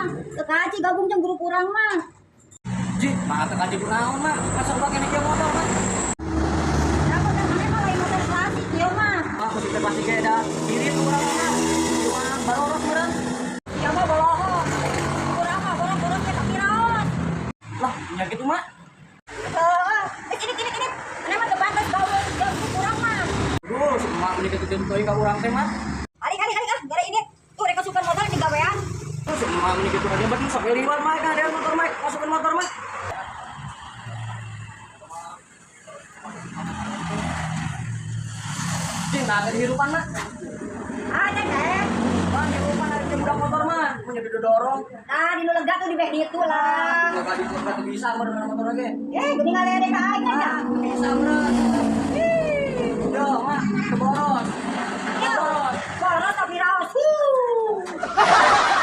Teu kaci gabung jeung grup urang mah. Ji, mah teu kaji kunaon mah. Masuk urang kene kieu motor mah. Ya motor maneh mah lain motor klasik ieu mah. Mah musik teh pasti ge da irit urang mah. Cuma baroros urang. Ieu mah boloho. Urang mah borong-borong teh kapiraos. Lah, nya kitu mah. Heeh. Eh ini ini ini. Maneh mah teu pantes gawe jeung grup urang mah. Duh, si emak meni kitu teuing ka urang teh mah. Alik alik alik ah, gara ini tuh rek kasukan motor di gawean. Terus si emak meni kitu aja berarti sok liwat mah ka motor mah, masukin motor mah. Ji, nah ada hirupan mah. Ah, cek eh. Mah hirupan ada jeung budak motor mah, mun jadi didorong. Nah, di nu lega tuh di beh ditu lah. Enggak kali motor bisa meureun motor ge. Eh, geuning ngaledek ka aing aja. Ah, bisa meureun. Ih, yo mah keboros. Yo, Keboros. boros tapi raos. Huh.